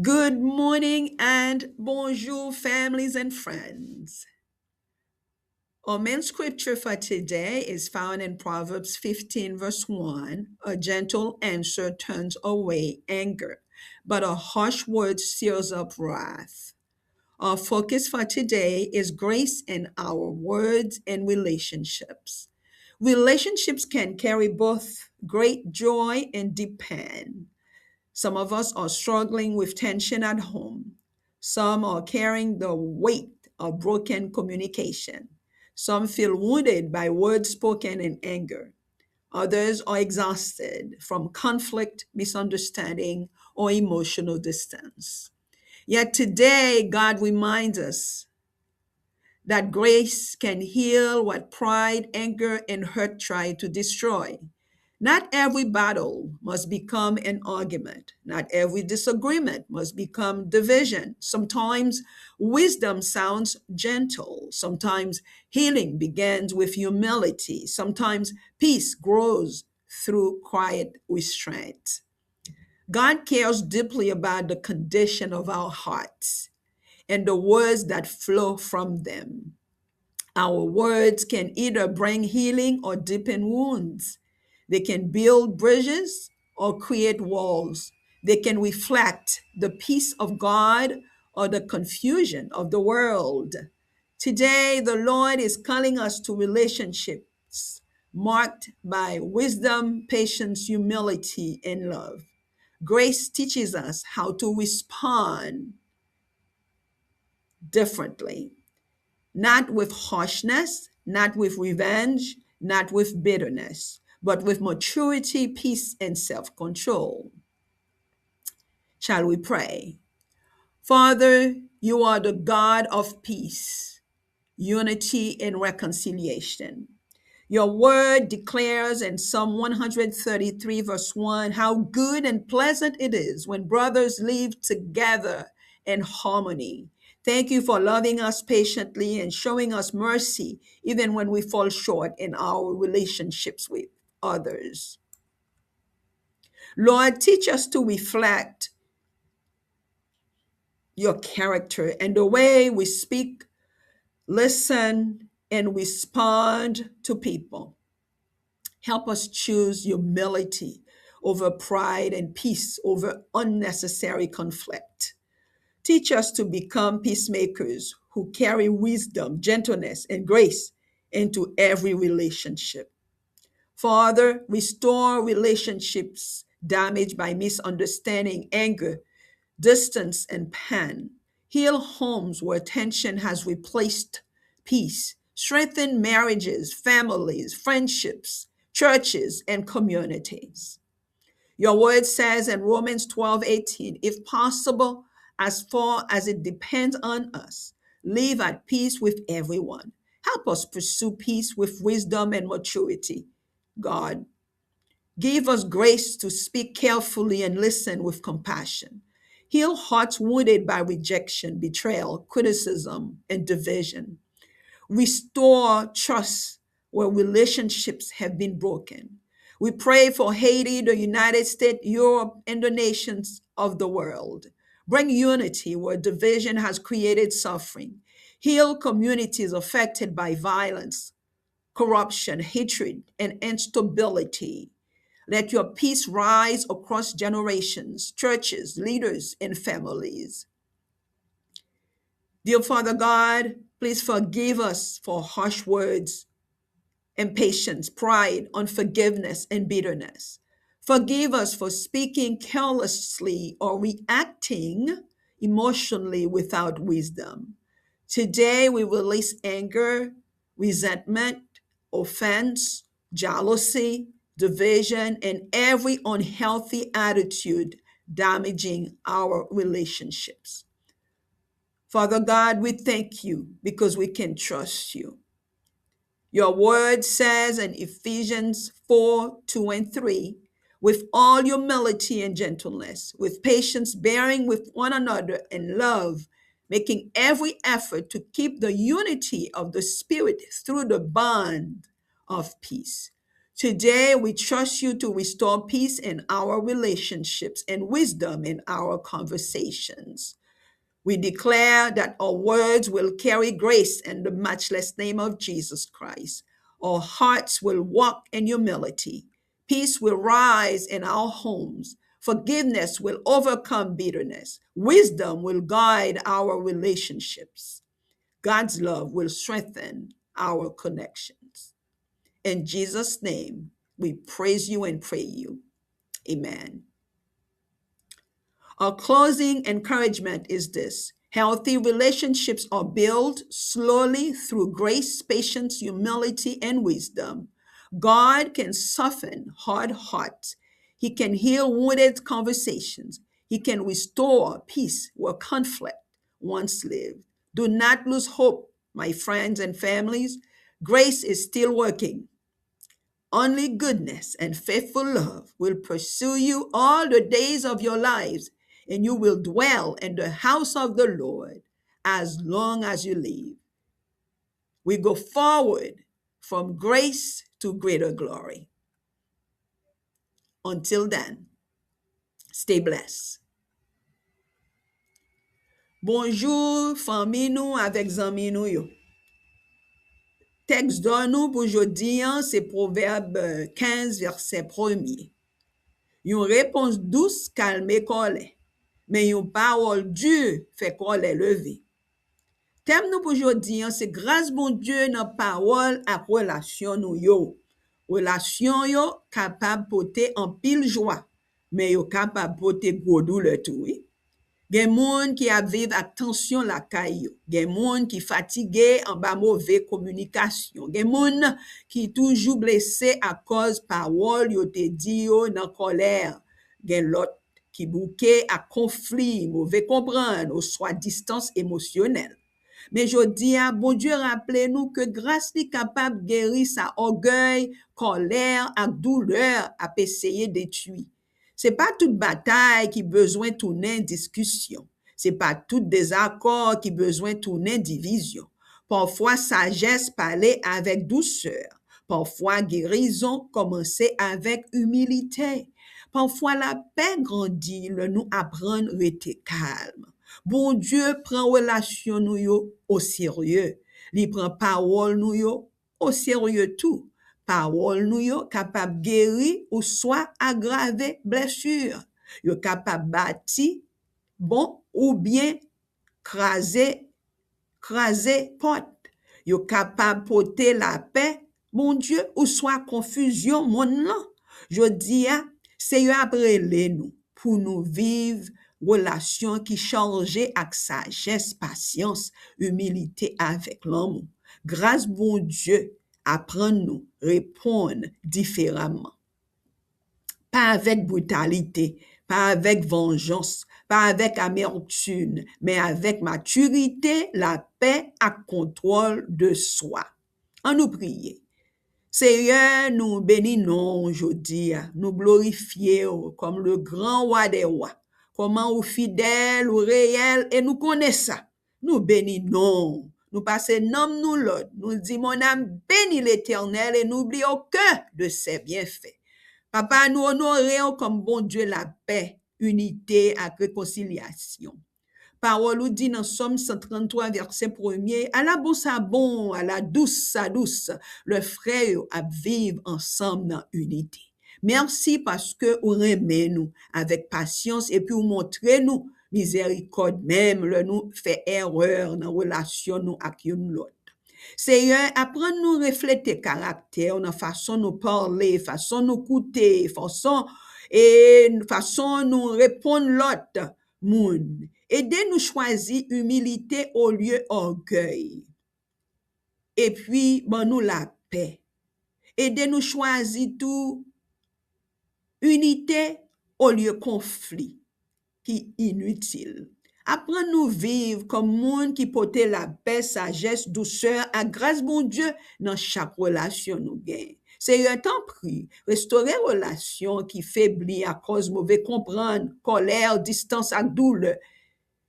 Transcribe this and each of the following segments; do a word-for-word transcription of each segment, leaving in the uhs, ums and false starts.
Good morning and bonjour, families and friends. Our main scripture for today is found in Proverbs fifteen, verse one. A gentle answer turns away anger, but a harsh word stirs up wrath. Our focus for today is grace in our words and relationships. Relationships can carry both great joy and deep pain. Some of us are struggling with tension at home. Some are carrying the weight of broken communication. Some feel wounded by words spoken in anger. Others are exhausted from conflict, misunderstanding, or emotional distance. Yet today, God reminds us that grace can heal what pride, anger, and hurt try to destroy. Not every battle must become an argument. Not every disagreement must become division. Sometimes wisdom sounds gentle. Sometimes healing begins with humility. Sometimes peace grows through quiet restraint. God cares deeply about the condition of our hearts and the words that flow from them. Our words can either bring healing or deepen wounds. They can build bridges or create walls. They can reflect the peace of God or the confusion of the world. Today, the Lord is calling us to relationships marked by wisdom, patience, humility, and love. Grace teaches us how to respond differently, not with harshness, not with revenge, not with bitterness, but with maturity, peace, and self control. Shall we pray? Father, you are the God of peace, unity, and reconciliation. Your word declares in Psalm one hundred thirty-three, verse one, how good and pleasant it is when brothers live together in harmony. Thank you for loving us patiently and showing us mercy even when we fall short in our relationships with others. Lord, teach us to reflect your character and the way we speak, listen, and respond to people. Help us choose humility over pride and peace over unnecessary conflict. Teach us to become peacemakers who carry wisdom, gentleness, and grace into every relationship. Father, restore relationships damaged by misunderstanding, anger, distance, and pain. Heal homes where tension has replaced peace. Strengthen marriages, families, friendships, churches, and communities. Your word says in Romans twelve eighteen, if possible, as far as it depends on us, live at peace with everyone. Help us pursue peace with wisdom and maturity, God. Give us grace to speak carefully and listen with compassion. Heal hearts wounded by rejection, betrayal, criticism, and division. Restore trust where relationships have been broken. We pray for Haiti, the United States, Europe, and the nations of the world. Bring unity where division has created suffering. Heal communities affected by violence, corruption, hatred, and instability. Let your peace rise across generations, churches, leaders, and families. Dear Father God, please forgive us for harsh words, impatience, pride, unforgiveness, and bitterness. Forgive us for speaking carelessly or reacting emotionally without wisdom. Today, we release anger, resentment, offense, jealousy, division, and every unhealthy attitude damaging our relationships. Father God, we thank you because we can trust you. Your word says in Ephesians four two and three, with all humility and gentleness, with patience, bearing with one another in love, making every effort to keep the unity of the Spirit through the bond of peace. Today, we trust you to restore peace in our relationships and wisdom in our conversations. We declare that our words will carry grace in the matchless name of Jesus Christ. Our hearts will walk in humility. Peace will rise in our homes. Forgiveness will overcome bitterness. Wisdom will guide our relationships. God's love will strengthen our connections. In Jesus' name, we praise you and pray you. Amen. Our closing encouragement is this: healthy relationships are built slowly through grace, patience, humility, and wisdom. God can soften hard hearts. He can heal wounded conversations. He can restore peace where conflict once lived. Do not lose hope, my friends and families. Grace is still working. Only goodness and faithful love will pursue you all the days of your lives, and you will dwell in the house of the Lord as long as you live. We go forward from grace to greater glory. Until then, stay blessed. Bonjou, fanmi nou avèk zanmi nou yo. Tèks dò nou pou jodi an se Pwovèb kenz, vèsè premye. Yon repons dous kalme kòlè, men yon pawòl di fè kòlè leve. Tèm nou pou jodi an se gras Bondye nan pawòl ak relasyon nou yo. Relasyon yo kapab pote anpil jwa, men yo kapab pote gwo doulè tou, wi. Gen moun ki ap viv ak tansyon lakay yo. Gen moun ki fatige anba move kominikasyon. Gen moun ki toujou blese akòz pawòl yo te di yo nan kòlè. Gen lòt ki bouke ak konfli, move konprann, oswa distans emosyonèl. Men jodi a, Bondye raple nou ke gras li kapab geri sa ògèy, kòlè ak doulè ap eseye detwi. Se pa tout batay ki bezwen tounen diskisyon. Se pa tout dezakò ki bezwen tounen divizyon. Pafwa sajès pale avèk dousè. Pafwa gerizon kòmanse avèk imilite. Pafwa lapè grandi lè nou aprann rete kalm. Bondye pran relasyon nou yo oserye. Li pran pawòl nou yo oserye tou. Pawòl nou yo kapab geri oswa agrave blesi. Yo kapab bati bon oubyen kraze, kraze pòt. Yo kapab pote lapè Bondye oswa konfizyon monn lan. Jodi a, Seyè ap rele nou pou nou viv relasyon ki chaje ak sajès, pasyans, imilite avèk lanmou. Gras Bondye aprann nou reponn diferaman. Pa avèk britalite, pa avèk vanjans, pa avèk amètim, men avèk matirite, lapè ak kontwòl de swa. Ann nou priye. Seyè, nou beni non w jodi a. Nou glorifye w kòm le gran wa dè wa. Kòman ou fidèl, ou reyèl, e nou konnen sa. Nou beni non w. Nou pase nanm nou lòd. Nou di, mon âme bénit l'Éternel et n'oublie aucun de ses bienfaits. Papa, nou onore w kòm Bondye lapè, inite ak rekonsilyasyon. Pawòl ou di nan Sòm san tranntwa, vèsè premye, ala bon sa bon, ala dous sa dous, lè frè yo ap viv ansanm nan inite. Mèsi paske ou renmen nou avèk pasyans epi ou montre nou mizèrikòd menm lè nou fè erè nan relasyon nou ak youn lòt. Seyè, aprann nou reflete karaktè w nan fason nou pale, fason nou koute, fason, e fason nou reponn lòt moun. Ede nou chwazi imilite olye ògèy. Epi, ban nou lapè. Ede nou chwazi tou inite olye konfli ki initil. Aprann nou viv kòm moun ki pote lapè, sajès, dousè ak gras Bondye nan chak relasyon nou gen. Seyè, tanpri, restore relasyon ki febli akòz move konprann, kòlè, distans ak doulè.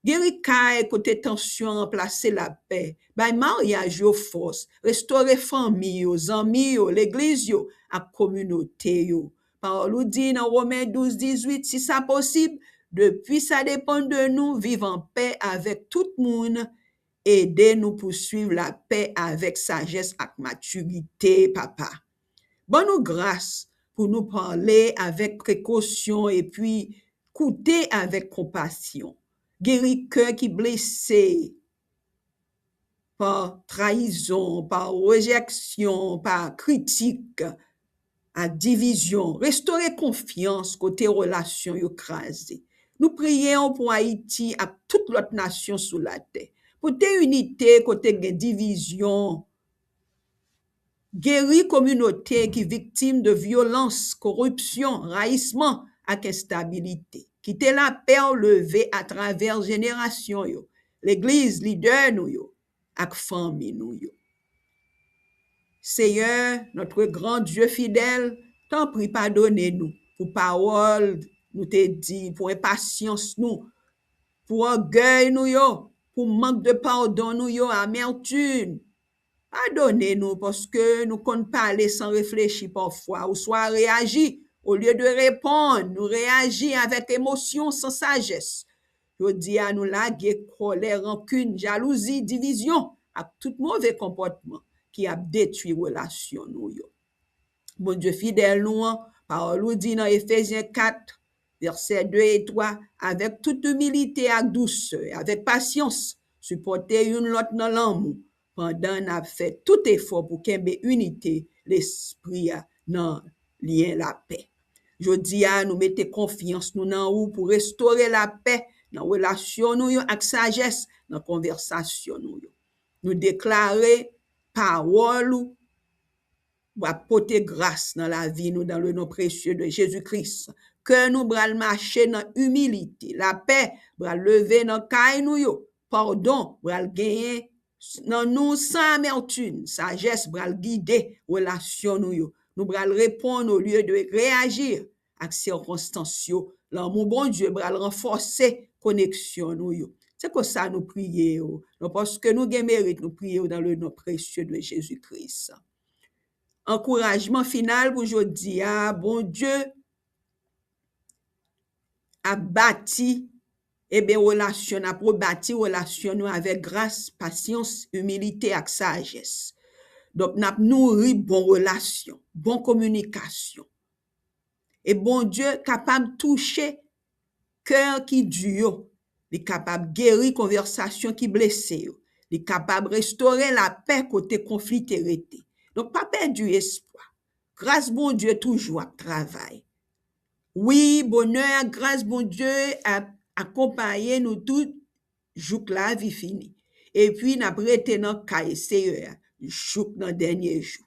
Geri kay kote tansyon ranplase lapè. Bay maryaj yo fòs. Restore fanmi yo, zanmi yo, legliz yo ak kominote yo. Pawòl ou di nan Women douz dizwit, si sa posib, depi sa depann de nou, viv an pè avèk tout moun, ede nou pouswiv lapè avèk sajès ak matirite, Papa. Ban nou gras pou nou pale avèk prekosyon epi koute avèk konpasyon. Geri kè ki blese pa trayizon, pa rejèksyon, pa kritik, ak divizyon. Restore konfyans kote relasyon yo kraze. Nou priye w pou Ayiti ak tout lòt nasyon sou latè. Pote inite kote gen divizyon. Geri kominote ki viktim de vyolans, koripsyon, rayisman ak enstabilite. Kite lapè w leve atravè jenerasyon yo, legliz, lidè nou yo, ak fanmi nou yo. Seyè, notre grand Dieu fidèle, tanpri padone nou pou pawòl nou te di, pou enpasyans nou, pou ògèy nou yo, pou mank de padon nou yo, amètim. Padone nou paske nou konn pale san reflechi pafwa, oswa reyaji. Olye de reponn, nou reyaji avèk emosyon san sajès. Jodi a, nou lage kòlè, rankin, jalouzi, divizyon ak tout move konpòtman ki ap detwi relasyon nou yo. Bondye fidèl nou an, pawòl ou di nan Efezyen kat, vèsè de e twa, avèk tout imilite ak dousè, avèk pasyans, sipòte youn lòt nan lanmou, pandan n ap fè tout efò pou kenbe inite Lespri a nan lyen lapè. Jodi a, nou mete konfyans nou nan ou pou restore lapè nan relasyon nou yo ak sajès nan konvèsasyon nou yo. Nou deklare pawòl ou va pote gras nan lavi nou dans le nom précieux de Jésus-Christ. Kè nou pral mache nan imilite, lapè pral leve nan kay nou yo, padon pral genyen nan nou san amètim, sajès pral gide relasyon nou yo. Nou pral reponn olye de reyaji ak sikonstans yo. Lanmou Bondye pral ranfòse koneksyon nou yo. Se konsa nou priye w. Non paske nou gen merit, nou priye w dans le nom précieux de Jésus-Christ. Ankourajman final pou jodi a, Bondye ap bati, ebyen, relasyon, n ap rebati relasyon nou avèk gras, pasyans, imilite ak sajès. Donk, n ap nouri bon relasyon, bon kominikasyon. E Bondye kapab touche kè ki di yo. Li kapab geri konvèsasyon ki blese yo. Li kapab restore lapè kote konfli te rete. Donk, pa pèdi espwa. Gras Bondye toujou ap travay. Wi, bonè ak gras Bondye ap akonpaye nou tout jouk lavi fini. Epi n ap rete nan kay Seyè a jouk nan dènye jou.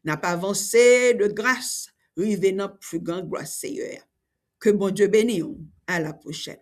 N ap avanse de gras rive nan pli gran glwa Seyè a. Ke Bondye beni w. A la pwochèn.